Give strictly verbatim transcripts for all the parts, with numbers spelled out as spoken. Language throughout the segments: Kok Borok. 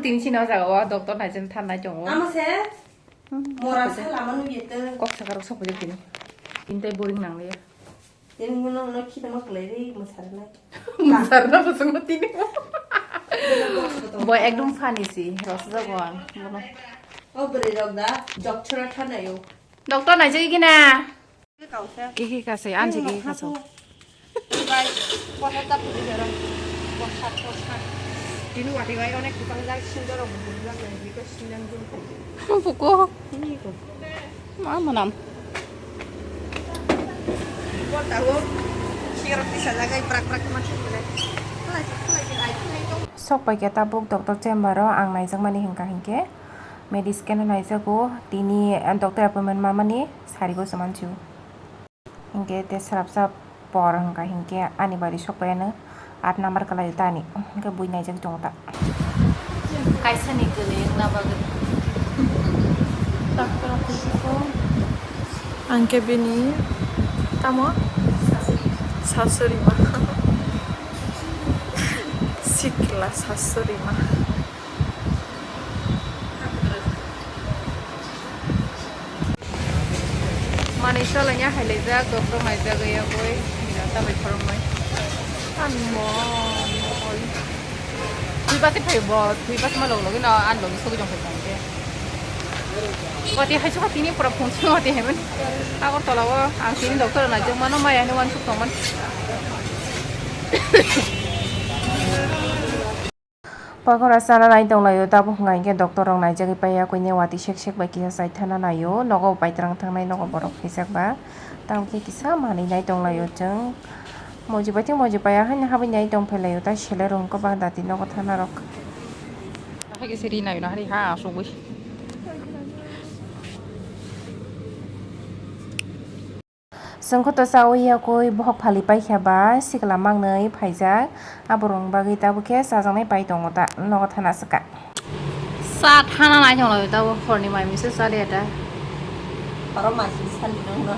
Tini sini o jaga o doctor nai jen thanai tongo. Amo se Hmm, mora sokpajak. Sala manu ye to. Kok sakar sokpajak tini. Tini tai boring nang liya. Tini mano no khita ma klai ri masar nai. Masar na basung tini. Boy ekdom funny si. Rasa jago ang. Bono. O beri rok da doctor thanai o. Doctor nai jai gina. Kiki kasai, ansi kiki kaso. Tini wati bai onek bwsajak sindor rok bujak nai biko sindang jum khai. Buko. Ini ko. Ma manam. Bota wo. Sirok tisa jagai prak prak ma sindre. Sok paikha tabuk doctor chamber o ang naijakmani hwnkha hinkhe. Medi scan o naijago, tini, eh, doctor appointment mamani sarigo se mansu. Hinkhe te swrapsa por hwnkha hinkhe ani bari sokpaiano aat number kwlaio ta ani, hinkhe bui naijak tongo ta. Kaisani kwlwi wngna bagwi. Doctor appointment ko. Ang khe bini tamo sasuri ma. Sikla sasuri ma. Manwi chalaina hai laijak, doctor naijak, ya boi, bini tambai khoroknwi. Ani mo, mo, mo. Thui basi phai bo, thui basi ma log logino, ani logi sogwi tong phai tong khe. Wati hai sukha tini pura phone swi wati hai mani. Agartala o, ang tini doctor naijak mano, maya hinwi wansuk tong mani. Pakora chana nai tonglaio, tabuk hwnka hinkhe doctor rok naijagwi paiya, kuine wati sek sek bai kisa chai thana naio, nogo bai twrang thangnai nogo borok kaijakba, tabuk khe kisa manwi nai tonglaio chwng, moji bai thik moji paiya haino habwi nai tongphailaio, tai selai rok hwnkhe bang dati nogo thana rok. Hai khe se ri naio na hari ha asugwi. Chwng khe to chaui yakui bohok phali paikha ba sikla mangnwi phaijak, aborokni bagwi tabuk khe chajaknai pai tongo ta, nogo thana swkang. Cha thana nai tonglaio tabuk horni mai misa chaliya ta. Oro mai sali nangno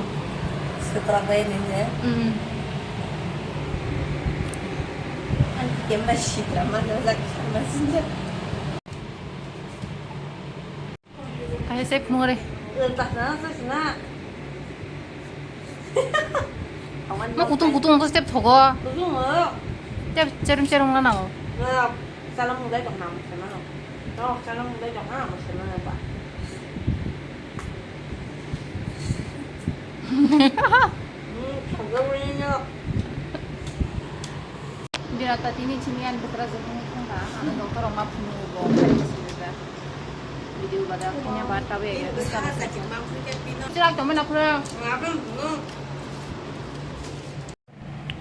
swtrak bai nini. Hmm. Ani kemla sikla manjak sama sinjak. Ayo, save phunuk re. Ma kutung kutung wngkha step thogo. Step cherum cherum wngna nango. Birata tini chini ani bwsra jotoni thangkha, ano doctor rok ma phunuk bo, khai bwsajak. Video bada, kanya bata be, ya, bwsajak. Chwla tongmani phuru.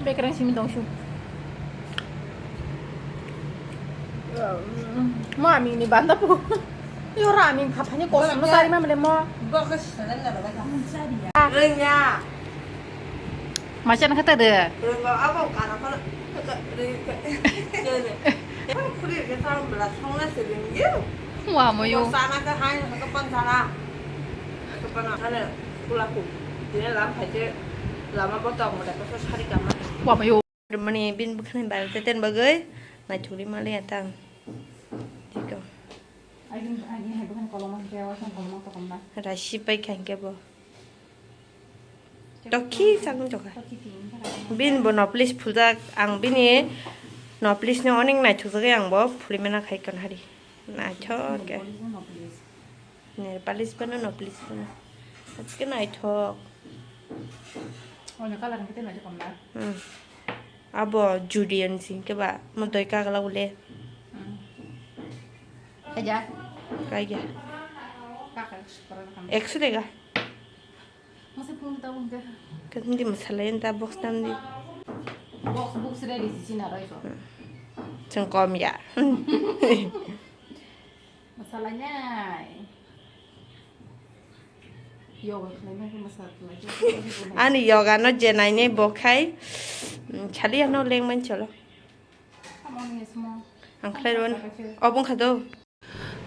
Bekereng simi tongsu. Mo aming ni banda pu. Yora aming khaphani kosong no sari mamle mo. Rengya. Macam kata de. Rengya apa kana kana. Rengya. Kuri ke tahu belas songna sering ye. Wah, moyo. Sana ke hai ke pan sana. Ke pan sana. Kulaku. Dia lam hai ke lama botong mereka so sari kamar. Wah, moyo. Mani bin bwkhani bai teten bagwi naithokli mali atang. Tiko. Rashi pai kha hinkhe bo. Tokhi chang jokha. Bin bo noplis phujak, ang bini noplis ni onek naithokjagwi ang bo phuli mana khai kanhari. Naithok khe. Nail polish bano, noplis bano. Aske naithok. Onek colour hwnkhe tei naithok na? Hmm. Abo Judean sing khe ba, mo doi kagla ule. Hmm. Kaja? Kaja. Kaka, super. Ekso dega. Masa phone ta wngkha. Kan di masalai enta box tam di. Box, box ready si sina roi ko. Hmm. Chwng kom ya. Masalai nai. Yoga khlai nai masa khlai. Ani yoga no je nai nai bo khai, mm, chali ano leng man cholo. Ang khlai ron. Obong kha do.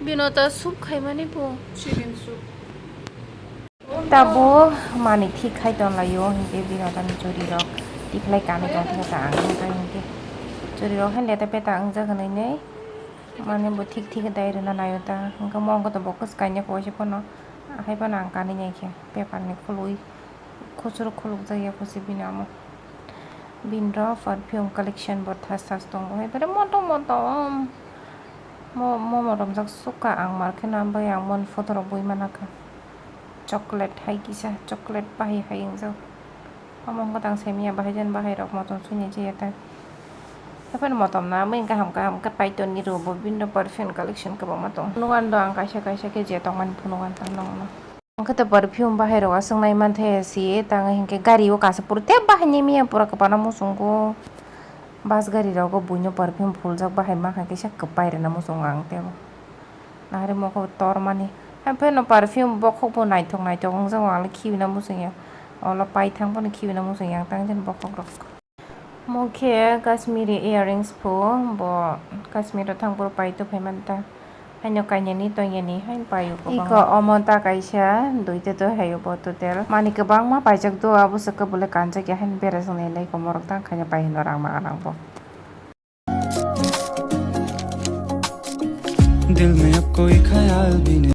Bino ta soup khaimani bo. Tabuk manwi thik khai tonlaio, hinkhe bino ta ni churi rok tikhlai kanwi tongphio ta ang khai hinkhe. Churi rok haino ta beta wngjak hinwi nai. Mane bo thik thik khe dai rwna naio ta. Hwnkhe mo wngkha to bo kwswk kainwi kaisa phano. Ahai phano ang kanwi naikhe paper ni khulugwi. Khusuro khulukjak ya khusi bini omo. Bini ro perfume collection bo thas thas tongo. Hai pore motom motom. Mo, mo motomjak sukha ang mar kheno, bai ang mon photo rok bui manakha. Chocolate hai kisa, chocolate bahai hai wngjak. Omo wngkha tang semiya bahai jan bahai rok motom sui nai jaya ta. Haphano motom na mui kaham kaham khe paiton ni rw bo bini perfume collection kwbangma tong. Nugan do ang kaisa kaisa khe je tongmani phunukgan ta nongno. Wngkhe to perfume bahai rok aswk nai manthe si tang hinkhe gari o kasa puro tei bahai ni miya pura kwbana muchungo. Bus gari rogo buino perfume phuljak bahai mankha kisa kwpai rwna muchungo ang tebo. Nahari mokol tormani. Hapheno perfume bokhok bo naithok naithok wngjago, ang le khibi na muchungya. Olo paithang phano khibi na muchungya ang tang jani bokhok rok. Mo khe Kashmiri earrings pho, bo Kashmir o thang phuru pai tongphai manta. Haino kainani toinani haino paio kwbangma. Iko omo ta kaisa duita to haio bo total. Mani kwbangma paijak do, abo se kwbole kanjak ya haino berajak nai lai komorok tang khaina pai hino rang ma rang bo. दिल में अब कोई ख्याल भी नहीं।